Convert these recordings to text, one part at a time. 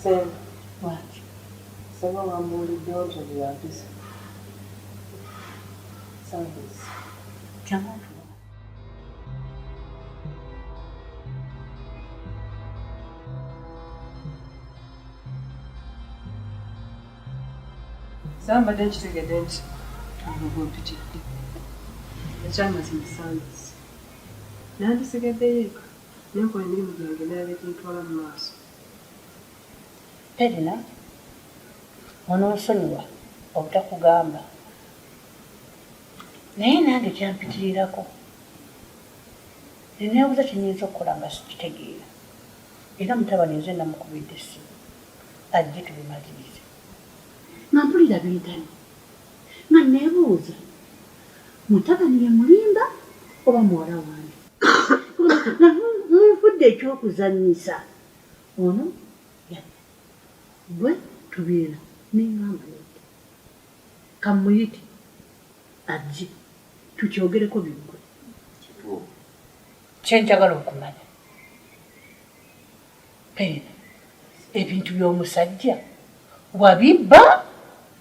Senga. Lwaki? Senga wambuuliddewo nti oyo yampisa. Service. Jangu otulaba. Saba mbadde nkitegedde nti olwo gwe mpitidde. Ekyamazima Service. Nandisigaddeyo eka ne nkola emirimu gyange emirala egintwala mu maaso. Perina, ononsonyiwa obutakugamba naye nange kyampitirirako ne neebuuza kye nnyinza okukola nga sikitegeera era mutabani nze namukubidde essimu ajje tubimalirize. Nga mpulira bintamye nga neebuuza mutabani ye mulimba oba muwala wange nga munfudde eky'okuzannyisa ono yabba gwe tubirina ne ngamba nedda kammuyite ajje tukyogereko biggwe. Kituufu. Kye njagala okumanya Perina, ebintu by'omusajja wabibba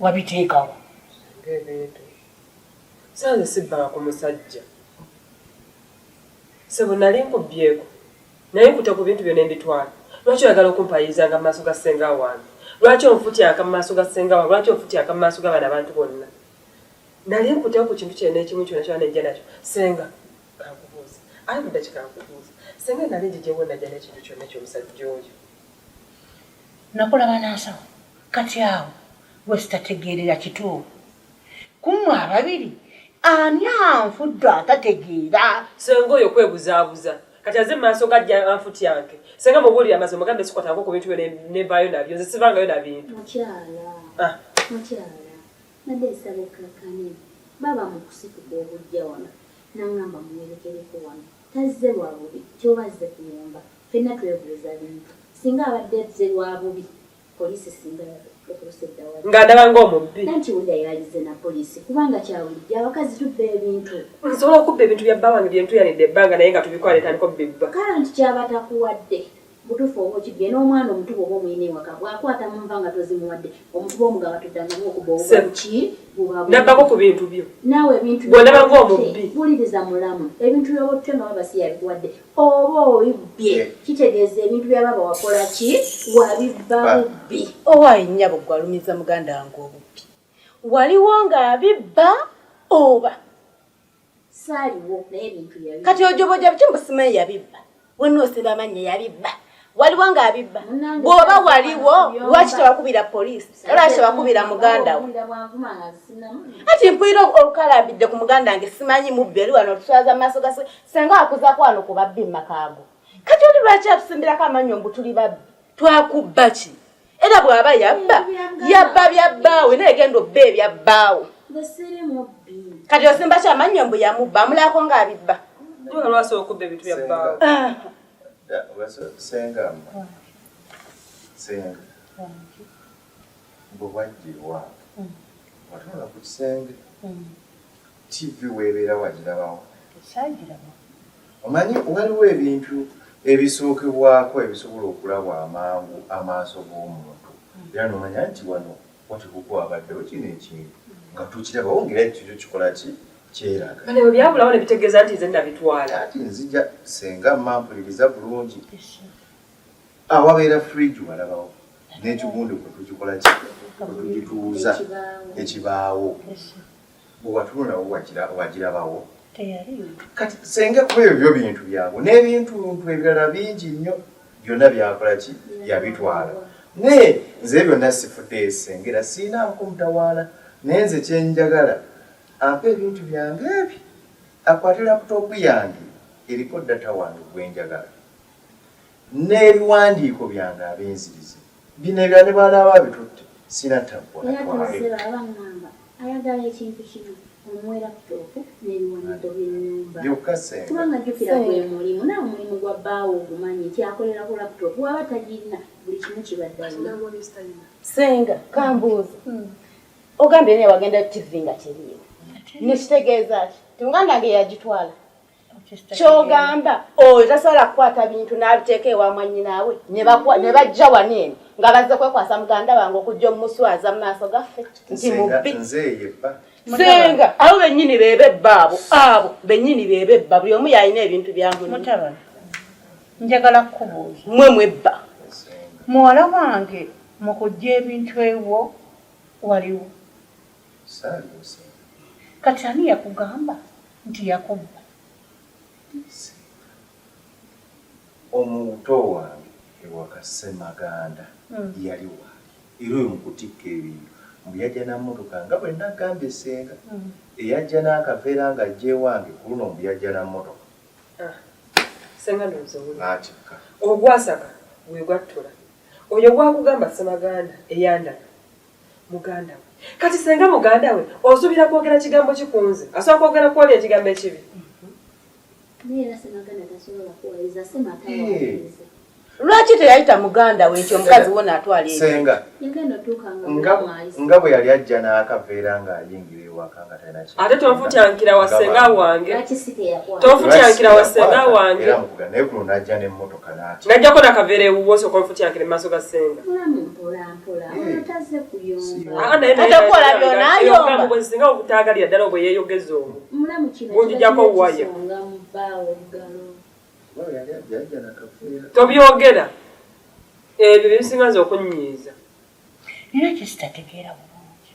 wabiteekawo? Ng'ebintu. Sanze sibbanga ku musajja. Ssebo nali nkubbyeko. Naye nkutte ku bintu byo ne mbitwala. Lwaki oyagala okumpayirizanga mu maaso ga ssenga wange? Lwaki onfutyanka mu maaso ga ssenga wange? Lwaki onfutyanka mu maaso ga bano abantu bonna? Nali nkutteko ku kintu kyonna ekimu kyonna kyonna ne nja nakyo. Ssenga, kankubuuze. Ayi mu ddakiika nkubuuze. Ssenga nali njijewo najja n'ekintu kyonna eky'omusajja oyo? Nakulaba n'ansawo. Kati awo we sitategeerera kituufu. Ku mmwe ababiri ani anfudde atategeera? Ssenga oyo kwebuzaabuza. Kati aze mu maaso gajja anfutyanke. Ssenga mubuulire amazima mugambe sikwatangako ku bintu byo ne nvaayo nabyo. Nze sivangayo na bintu. Mukyala, Ah. mukyala, mbadde nsaba okkakkane. Baaba mu kusituka okujja wano n'aŋŋamba muwerekereko wano. Tazze lwa bubi, kyoba azze kuyomba. Ffenna twebuuza bintu. Singa abadde azze lwa bubi, poliisi singa yatuuse dda wali. Nga ndaba ng'omubbi. Anti wulira yalizze na poliisi kubanga kya bulijjo abakazi tubba ebintu. Nsobola okubba ebintu bya bba wange bye ntuuyanidde ebbanga naye nga tubikola ne ntandika obibba. Kale anti ky'aba takuwadde. Butufu oba okibbye n'omwana omuto bwoba omuyina ewaka bwakwata munva nga tozimuwadde omukuba omugaba toddangamu okuba obuba Sebo. buki buba bubi. Nabbako ku bintu byo. Naawe ebintu Gwe ondaba by'oba ng'omubbi. otutte, wuliriza mulamu ebintu by'oba otutte nga baba si yabikuwadde oba obibbye kitegeeza ebintu bya baba wakola ki wabibba bubbi. Owaaye nnyabo ggwe alumiza muganda wange obubbi waliwo ng'abibba oba? Saaliwo naye ebintu yabibba. Kati ojoboja biki mbu simanyi yabibba wenna osimba amannya yabibba waliwo ng'abibba bw'oba waliwo lwaki tewakubira poliisi lwaki tewakubira muganda wo ati mpulira olukalambidde ku muganda wange simanyi mubbi oli wano otuswaza mu maaso ga senga akuzako wano ku babbi mu makaago kati oli lwaki atusimbirako amannyo mbu tuli babbi twakubba ki era bw'aba yabba yabba bya bbaawe naye genda obba ebya bbaawo kati osimba ki amannyo mbu yamubba amulako ng'abibba lwasi okubba ebintu bya bbaawe ah. Senga senga bwe wajja ewange watunula ku kisenge tv weebeera wagirabawo omanyi waliwo ebintu ebisookebwako ebisobola okulabwa amangu amaaso g'omuntu era nomanya nti wano watekuko abaddewo kino ekintu nga tukirabawo ngaera kikyo kikola ki kyeraga Bane bwe byabulawo ne bitegeeza nti nze nabitwala. Ati nzija senga mma mpuliriza bulungi awabeera fridge walabawo n'ekigundi kwe tukikola ki kwe tugituuza ekibaawo bwe watunulawo wagirabawo kati senga kuba ebyo byo bintu byangu n'ebintu ebirala bingi nnyo byonna byakola ki yabitwala naye nze byonna sifuddeyo senga era siinaako mutawaana naye nze kyenjagala ampe ebintu byange ebyo akwate laputopu yange eriko data wange gwenjagala n'ebiwandiiko byange abenzirize bino ebirala ne bwanaaba abitutte sina taggwa Era tozze baba ngamba ayagala ekintu kimu omuwe laptop n'ebiwandiiko by'ennyumba. Byokka ssenga. Kubanga jjukira gwe mulimu naawe omulimu gwa bbaawo ogumanyi nti akolera ku laptop bw'aba tagirina buli kimu kiba ddalu. Ssenga kambuuze ogambye naye wagenda TV nga teriiwo nekitegeeza ki ti muganda wange yagitwala kyogamba oyo tasobola kukwata bintu n'abiteeka ewa mwannyinaawe ne bajja wano eno Nga bazze kwekwasa muganda wange okujja omuswaza mu maaso gaffe nti mubbi. Senga abo bennyini bebebba abo abo bennyini bebebba buli omu yalina ebintu bya munne. Mutabani, njagala kukubuuza. Mwe mwebba. Muwala wange mu kujja ebintu ewuwo waliwo? Saaliwo senga. Kati ani yakugamba nti yakubba? Omuto wange ewaka Ssemaganda yali waali era oyo mu kutikka ebintu mbu yajja na mmotoka nga bwe nagambye ssenga eyajja n'akaveera ng'ajja ewange ku luno mbu yajja na mmotoka. Ah, ssenga ndowooza owulira. N'atikka. Ogwasaka gwe gwattula. Oyo gw'akugamba Ssemaganda eyandaba muganda we. Kati ssenga muganda we osuubira kwogera kigambo ki ku nze? Asobola kwogera ku oli ekigambo ekibi? Lwaki teyayita muganda we nti omukazi wo naatwala Senga nga bwe yali ajja n'akaveera ng'ayingira ewaka nga talina kintu. Ate tonfutyankira wa ssenga wange. Tonfutyankira wa ssenga wange. Era mukuga naye kuno n'ajja n'emmotoka n'ati. N'ajjako n'akaveera ewuwo osooka onfutyankire mu maaso ga ssenga. Ate kola byonna ayomba. Singa obutaagalira ddala obwe yeeyogeza omwo. Bunjijako waya. Tobyogera. Ebyo bye bisinga nze okunnyiiza. Nina kye sitategeera bulungi.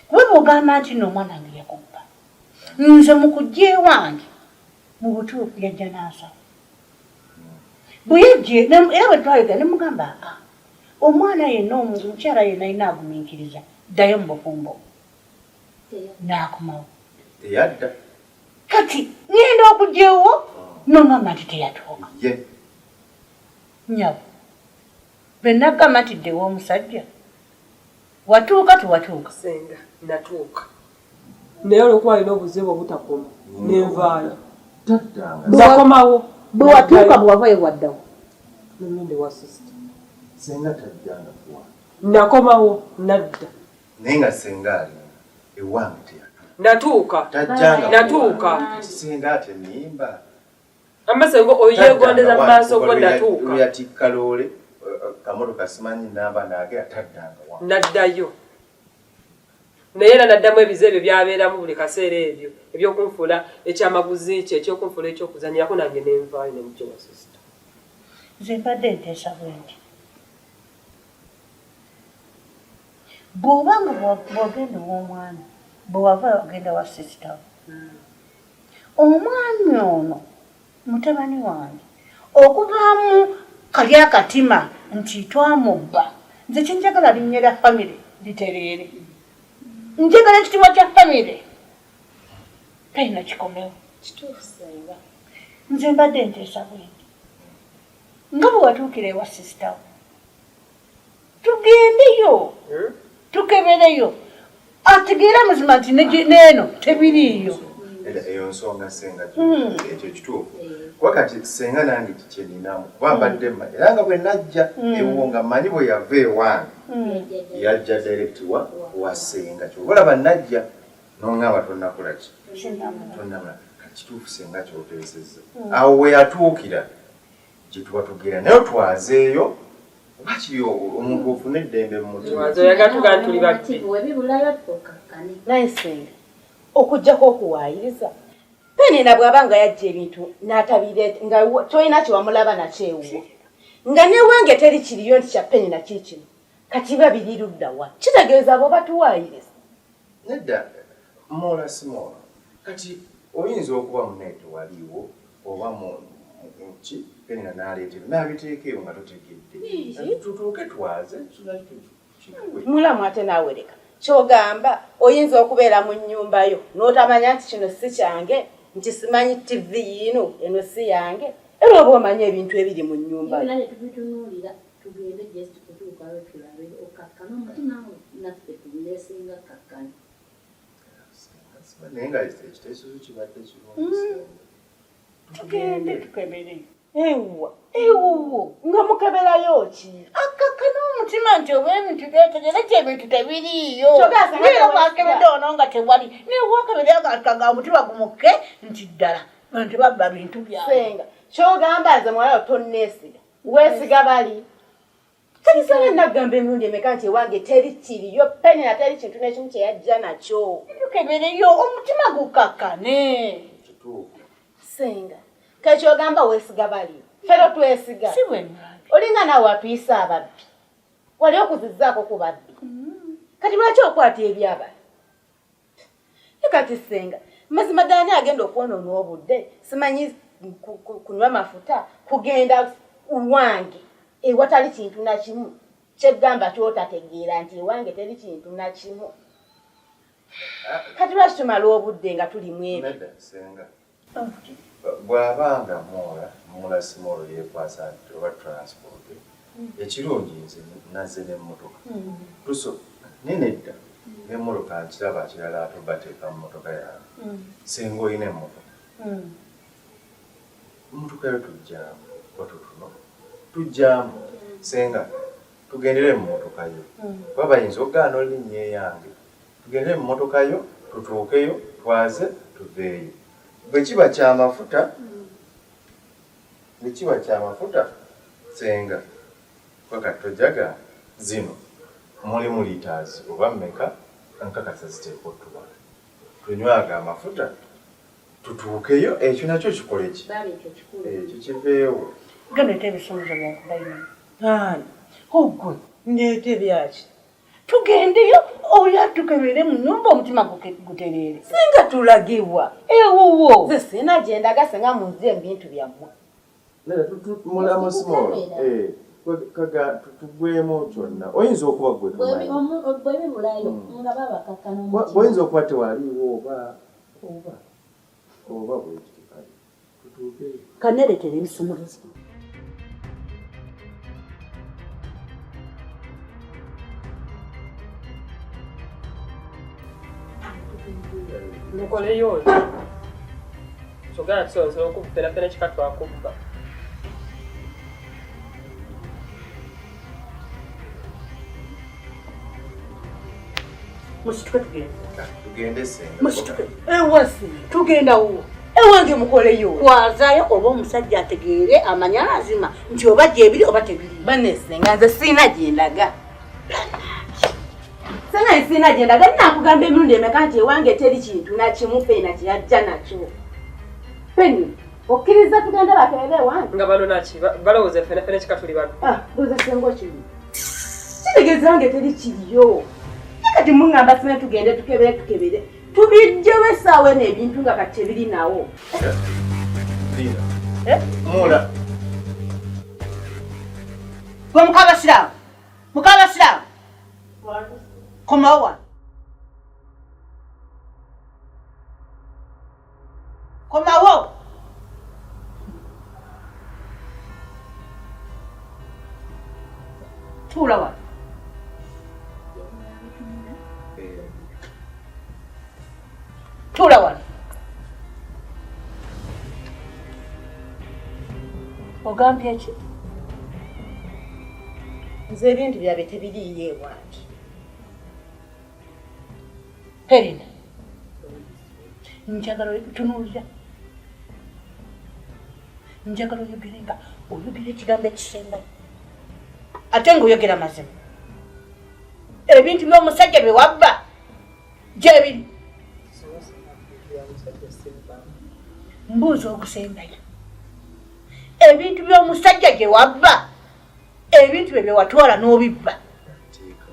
Kuba bw'ogamba nti nno omwana wange yakubba, nze mu kujja ewange mu butuufu yajja n'ansaba. Bwe yajja era bwe twayogera ne mugamba aa omwana yenna omukyala yenna alina agumiikiriza ddayo mu bufumbo n'akomawo. Teyadda. Kati ngenda okujja ewuwo n'ongamba nti teyatuuka. Nnyabo bwe nagamba nti dda ew'omusajja watuuka tewatuuka? Ssenga natuuka naye olwokuba alina obuzibu obutakoma nenvaayo. Nakomawo. Bwe watuuka bwe wavayo waddawo? Nagenda ewa sisita. Ssenga tajjanga kuwa. Nakomawo nadda. Naye nga ssenga alinga ewange teyatuuka. Natuuka. Tajjanga Natuuka. Ssenga ate nnimba. Amma ssenga oyo yeegondeza mu maaso go natuuka. Lwe yatikka loole kamotoka simanyi namba naagera taddanga wa. Naddayo. Naye era naddamu ebize ebyo byabeeramu buli kaseera ebyo ebyokunfuula ekyamaguzi kye ekyokunfuula ekyokuzannyirako nange nenvaayo ne mujja wa sisita. Nze mbadde nteesa bwe nti bw'oba nga bw'ogenda ew'omwami bwe wava ogenda wa sisita wo omwami ono mutabani wange okuvaamu kali akatima nti twamubba nze kyenjagala linnya lya famire litereere njagala ekitiibwa kya famire talina kikomewo. Nze mbadde nteesa bwenti nga bwe watuukira ewa sisita wo tugendeyo tukebereyo ategeere amazima nti n'eno tebiriiyo. Eyo nsonga ssenga ekyo kituufu kuba kati ssenga nange kikyeninamu kuba mbadde mmanyi era nga bwe najja ewuwo nga mmanyi bwe yava ewange yajja direct wa ssenga kyova olaba najja n'oŋŋamba tonnakola ki tonnamala kati kituufu ssenga ky'oteesezza awo we yatuukira gye tuba tugenda naye otwazeeyo wakiri omuntu ofune eddembe mu mutima. Naye ssenga okuggyako okuwaayiriza Penina bw'aba nga yajja ebintu n'atabireeta nga tolina kye wamulaba nakyo ewuwo nga newange teri kiriyo nti kya Penina kiikino kati biba biri ludda wa kitegeeza abo batuwaayiriza. Nedda moola si moola kati oyinza okuba munnaye tewaliiwo oba ki Penina n'aleeta ebyo n'abiteeka eyo nga totegedde tutuuke twaze Mulamu ate naawe leka ky'ogamba oyinza okubeera mu nnyumba yo n'otamanya nti kino si kyange nti simanyi TV yiino eno si yange era oba omanyi ebintu ebiri mu nnyumba yo. Byonna tetubitunuulira tugende just kutuukayo tulabe okkakkana omutima naffe tuneesinga kkakkana. Naye nga ekiteeso kibadde kirungi. Tugende tukebere. Ewa. Ewuwo. Nga mukeberayo ki? Akkakkana omutima nti oba ebintu byetegere nti ebintu tebiriiyo. Era bwakebedde ono nga tewali. Naye bwokebera nga omutima gumukke nti ddala nti babba bintu byabwe. Ssenga ky'ogamba nze muwala wo tonneesiga. Weesiga bali. Kati sala nagamba emirundi emeka nti ewange teri kiriyo Penina teri kintu n'ekimu kye yajja nakyo. Tukebereyo omutima gukakkane. Kituufu. Senga kekyogamba weesiga bali fero twesiga. Si bwe ngambe. Olinga naawe atuyisa ababbi. Wali okuzizzaako ku babbi. Kati lwaki okwata ebyabali? Kati senga mazima ddala ani agenda okwonoona obudde simanyi kunywa mafuta kugenda wange ewatali kintu na kimu kyegamba kyotategeera nti ewange teri kintu na kimu. Kati lwaki tumala obudde nga tuli mu ebyo? Nedda senga. Bw'abanga Mwola Simolo yeekwasa nti oba transport ekirungi nze nazze n'emmotoka. Tuso naye nedda n'emmotoka nkiraba kirala ate bateeka mu mmotoka yange. Senga olina emmotoka. Emmotoka yo tujjaamu otutuno tujjaamu senga tugendere mu mmotoka yo. Kuba bayinza okugaana olinnya eyange. Tugendere mu mmotoka yo tutuukeyo twaze tuveeyo. Bwe kiba kya mafuta bwe kiba kya mafuta senga kati tojaga zino mulimu liters oba mmeka nkakasa ziteekwa otubala. Tunywaga amafuta tutuukeyo ekyo nakyo kikole ki? Ekyo kiveewo. Genda oleete ebisumuluzo byange bayina. Ani? Ogwe. Ndeete byaki? Tugendeyo oyo atukebere mu nnyumba omutima gutereere. Singa tulagibwa. Ewuwo. Nze sirina gye ndaga singa munzire mu bintu byammwe. Mulamu Simolo. Kaga tugwemu kyonna. Oyinza okuba gwe tomanyi. Bwe bibulayo nga babakakkana omutima. Oyinza okuba tewaliiwo oba oba oba bwekiti kale. Tutuukeyo. Kanereetera ebisumuluzo. Mukoleyo ki? Kyogera tusobola okubba ffena kika twakubba. Musituke tugende. Tugende senga. Musituke. Ewasi tugenda wuwo. Ewange mukoleyo. Kwazaayo oba omusajja ategeere amanye amazima nti oba gyebiri oba tebiri. Banne senga nze sirina gye ndaga. Senga nze sirina gye ndaga nnakugamba emirundi emeka nti ewange teri kintu na kimu Penina kye yajja nakyo. Penina okkiriza tugende bakebere ewange? Nga bano naki balowooza ffena ffena kika tuli bano. Ndowooza senga okiri. Kitegeeza wange teri kiriyo. Kati muŋŋamba simanyi tugende tukebere tukebere. Tubijjewo essaawa eno ebintu nga kati tebiri nawo. Mula. Gwe mukabasiraamu. Mukabasiraamu. Komawo wano. Komawo. Tuula wano. Tuula wano. Ogambye ki? Nze ebintu byabwe tebiriiyo ewange. Perina, njagala tunuulira. Njagala oyogere nga oyogera ekigambo ekisembayo. Ate ng'oyogera mazima. Ebintu by'omusajja bye wabba gyebiri. Mbuuza ogusembayo. Ebintu by'omusajja gye wabba, ebintu bye bye watwala n'obibba,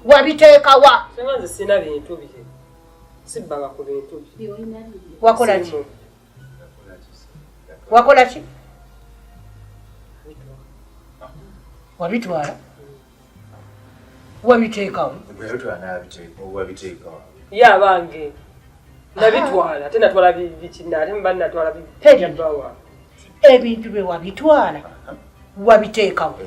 wabiteekawa? Senga nze sirina bintu bye. Sibbanga ku bintu bye. Wakola ki? Wakola ki? Wabitwala? Wabiteekawo? Wabiteekawo. Ye abange nabitwala ate natwala bikina ate mba natwala bibbawa. Ebintu bye wabitwala wabiteekawo.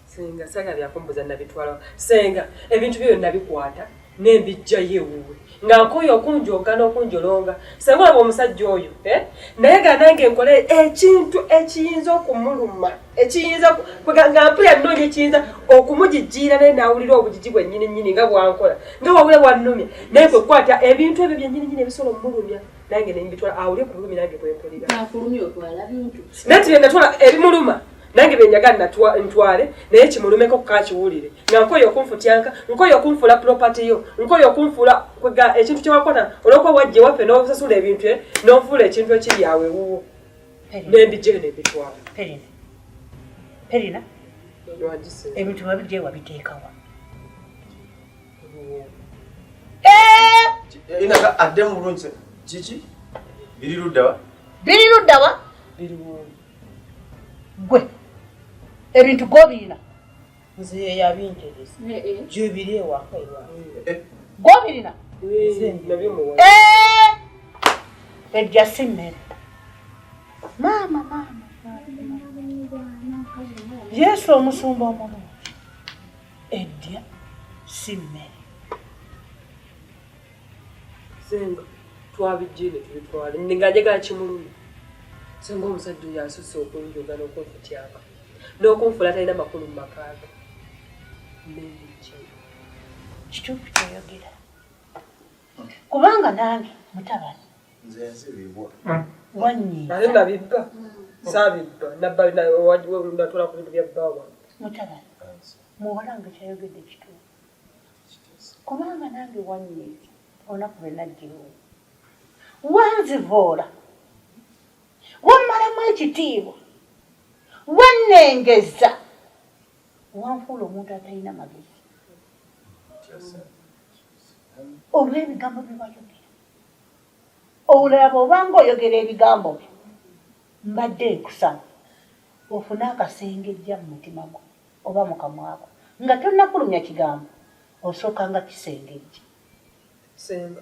Senga senga byakumbuza nabitwala. Senga ebintu byo nabikwata nembijjayo ewuwe nga nkoye okunjoga n'okunjolonga. Senga olaba omusajja oyo naye ga nange nkole ekintu ekiyinza okumuluma ekiyinza nga mpulira nnoonya ekiyinza okumugijjiira naye n'awulira obugigi bwennyini nnyini nga bwankola nga wawula bwannumya naye kwe kukwata ebintu ebyo byennyini nnyini ebisobola omulumya nange ne mbitwala awulire ku bulumi nange bwe mpulira. Akulumya otwala bintu. Naye nti bye natwala ebimuluma Nange bye njagala ntwale naye kimulumeko kukakiwulire nga nkoye okunfutyanka, nkoye okunfuula property yo, nkoye okunfuula kwega ekintu kye wakola olw'okuba wajja ewaffe n'osasula ebintu eh, n'onfuula ekintu ekiri awo ewuwo nembijjayo nembitwala. Perina, Perina, ebintu wabijjayo wabiteekawa? Eh! Addemu bulungi kiki? Biri luddawa? Biri luddawa? Gwe ebintu gobirina nze yeyabinteresa eh, eh. gyebiri ewaka ewa gobirina ejja si mmere maama maama yesu omusumba omulungi eddya si mmere Senga twabijje ne tubitwala nga njagala kimulumi. Senga omusajja oyo asusse okunjoga n'okunfutyaka n'okunfuula talina makulu mu maka ge. Nembijje. Kituufu kyoyogera kubanga nange mutabani nze nzibibwa wanyiiza. Ate nabibba saabibba nabba natwala ku bintu bya bba wange. Mutabani muwala nga kyayogedde kituufu. Kubanga nange wannyiiza olunaku lwe najjirawo, wanzivoola, wammalamu ekitiibwa, wannengezza, wanfuula omuntu atalina magezi olw'ebigambo bye wayogera. Olulala bw'obanga oyogera ebigambo byo, mbadde nkusaba ofune akasengejja mu mutima gwo oba mu kamwa ko nga tonnafulumya kigambo osookanga kisengejja. Ssenga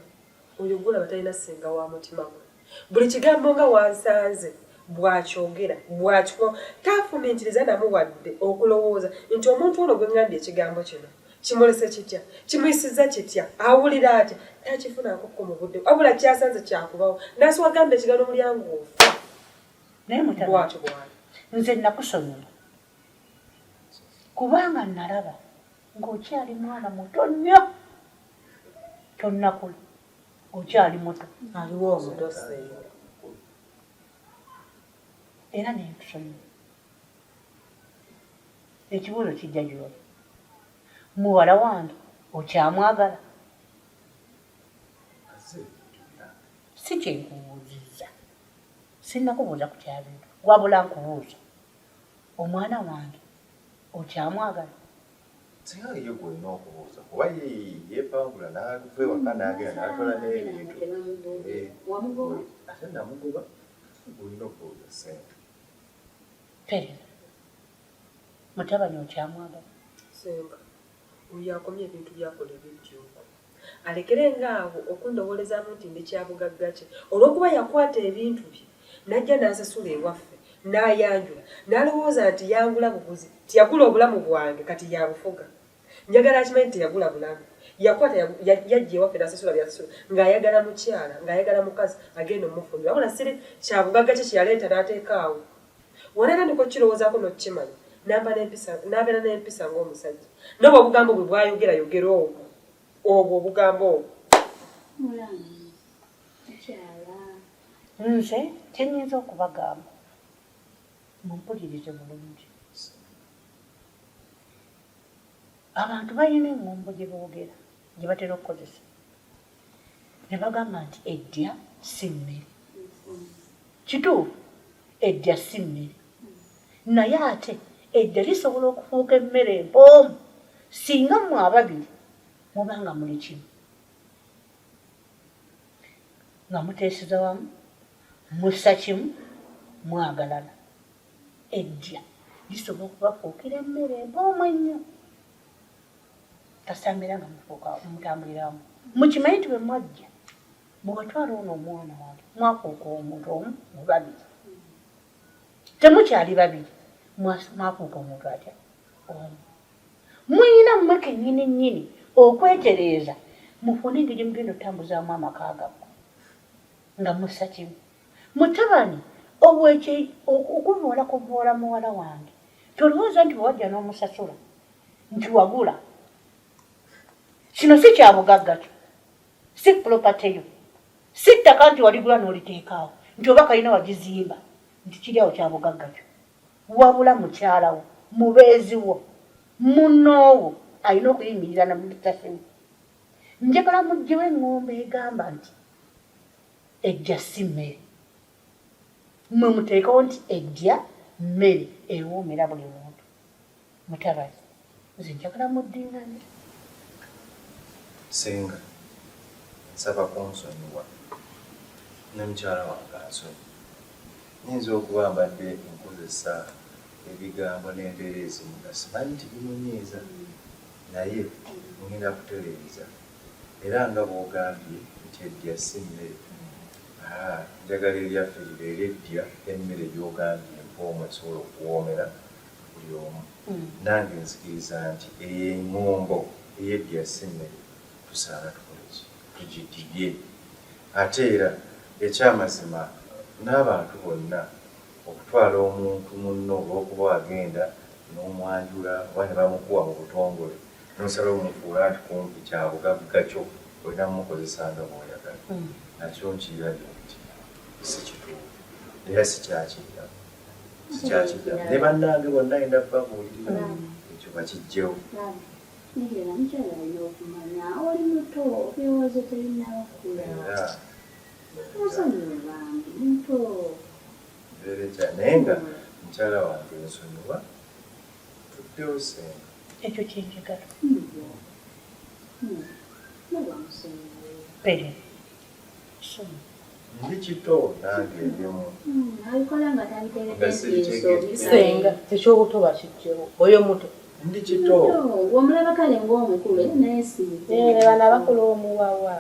oyo gwolaba talina ssenga wa mutima gwe. Buli kigambo nga wansanze bw'akyogera bw'akikuba tafumiitiriza namu wadde okulowooza nti omuntu ono gwe ŋŋambye ekigambo kino kimulese kitya, kimuyisizza kitya, awulira atya, takifunako ko mu budde wabula kyasanze kyakubawo n'asooka gamba ekigambo n'omulyango ofa. Naye mutabani, Bw'atyo bw'ali. nze nakusonyiwa kubanga nalaba ng'okyali mwana muto nnyo, tonnakula, okyali muto. Aliwo omuto ssenga. Era ne nkusonyiwa. Ekibuuzo kijja gy'oli, muwala wange okyamwagala? Si kye nkubuuzizza, sinnakubuuza ku kya bintu, wabula nkubuuza Omwana wange okyamwagala? Singa ye gwolina okubuuza kuba ye yepangula n'ava ewaka n'agenda n'atwala n'ebintu. Eh, ate namugoba gwolina okubuuza ssente. Perina, mutabani okyamwagala? Senga, oyo akomye ebintu byakola ebijjuuko. Alekere nga awo okundowolezaamu nti ndi kyabugagga kye olw'okuba yakwata ebintu bye n'ajja n'asasula ewaffe n'ayanjula n'alowooza nti yangula buguzi tiyagula obulamu bwange kati y'abufuga. Njagala akimanye nti teyagula bulamu. Yakwata yajja ewaffe n'asasula by'asasula ng'ayagala mukyala ng'ayagala mukazi agenda omufumbira wabula siri kyabugagga kye kye yaleeta n'ateeka awo. Wanaatandika okukirowoozaako n'okukimanya n'abeera n'empisa ng'omusajja n'obwo obugambo bwe bw'ayogera yogera obwo. Obwo obugambo obwo. Mulamu mukyala. Nze kyenyinza okubagamba mumpulirize bulungi. Abantu balina engombo gye boogera gye batera okukozesa ne bagamba nti eddya si mmere. Kituufu eddya si mmere naye ate eddya lisobola okufuuka emmere empoomu singa mmwe ababiri muba nga muli kimu, nga muteeseza wamu, mussa kimu, mwagalana. Eddya lisobola okubafuukira emmere empoomu ennyo kasita mbeera nga mufuuka mutambulira wamu. Mukimanyi nti bwe mwajja bwe watwala ono omwana wange mwafuuka omuntu omu mu babiri. Temukyali babiri, mwafuuka omuntu atya? Omu. Mulina mmwe kennyini nnyini okwetereeza mufune engeri gye mugenda okutambuzaamu amaka gammwe nga mussa kimu. Mutabani obwekye okuvvoola kuvvoola muwala wange tolowooza nti bwe wajja n'omusasula nti wagula. Kino si kya bugagga kyo, si property yo, si ttaka nti waligula n'oliteeka awo nti oba kalina wagizimba nti kiri awo kya bugagga kyo. Wabula mukyala wo, mubeezi wo, munnoowo alina okuyimirira na mutasimu. Njagala muggyewo eŋŋombe egamba nti ejja si mmere. Mmwe muteekewo nti ejja mmere ewoomera buli muntu. Mutabazi, nze njagala muddingane. Ssenga, nsaba kunsonyiwa ne mukyala wange ansonyiwe. Nnyinza okuba mbadde nkozesa ebigambo n'embeera ezimu nga simanyi nti bimunyiiza naye ngenda kutereeza era nga bw'ogambye nti eddya si mmere, haa njagala eryaffe libeere eddya emmere gy'ogambye empoomu esobola okuwoomera buli omu. Nange nzikiriza nti eyo eng'ombo ey'eddya si mmere tusaana tukole ki? Tugidibye. Ate era eky'amazima n'abantu bonna okutwala omuntu munno olw'okuba wagenda n'omwanjula oba ne bamukuwa mu butongole n'osalawo omufuula nti kumpi kya bugagga kyo olina kumukozesa nga bw'oyagala nakyo nkirabye nti si kituufu era sikyakiddamu sikyakiddamu ne bannange bonna ngenda kubabuulirira ekyo bakiggyewo. Naye mukyala alina okumanya oli muto ebirowoozo tebinnaba kukula. Era Musonyiwe bambi muto. Mbeera ekya naye nga mukyala wange nsonyiwa tuddewo ssenga. Ekyo kye njagala. Baba musonyiwe. Pere. Sonyiwa. Ndi kito nange ebimu. Abikola nga tabitegedde Nga nti sibitegedde. nsobi. Ssenga ekyobuto bakijjewo oyo muto. Ndi kito. Omulaba kale ng'omukulu era naye si muto. Ne bano abakulu omuwawa.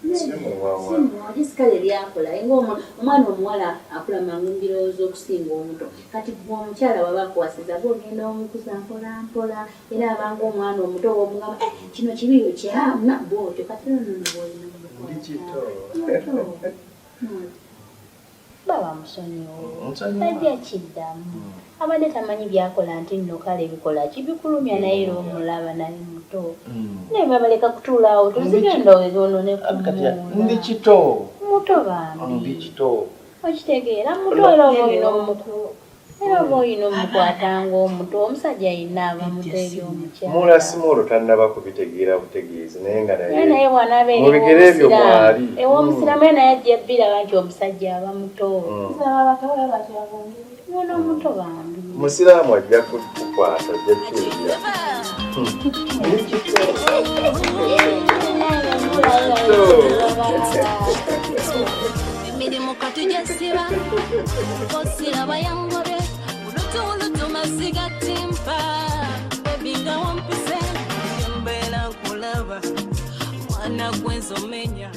Si muwawa. Si muwawa, just kale byakola. Ng'omwana omuwala akula mangu mu birowoozo okusinga omuto. Kati gwe omukyala bw'aba akuwasiza gw'ogenda omukuza mpola mpola era abanga omwana omuto bw'omugamba kino kibi okyamuna bw'otyo kati ono nno bw'olina Ndi kito. Muto. Baba musonyiwe. Nsonyiwa. Tajja kiddamu. Abadde tamanyi byakola nti nno kale bikola kibikulumya naye era omulaba naye muto. Naye babaleka kutuula awo tuzigenda oyonoone ku Kati munda. ndi kito. Muto bambi. Ndi kito. Okitegeera muto era oba olina omukulu. Era oba olina omukwata ng'omuto omusajja yenna aba muto eri omukyala. Mula simuolo tannaba kubitegeera butegeezi naye nga Naye naye naye bw'anaaba mu bigere ebyo mwali. ew'omusiraamu era naye ajja bbiraba nti omusajja aba muto. Mwana omuto bambi. Musiraamu ajja kukukwata ajja kukiwulira. Ndi kito. Emirimu katujesiba osiraba yangobe ulutu masiga timpa bebi nga wampise embeera nkulaba mwana gwenzomenya.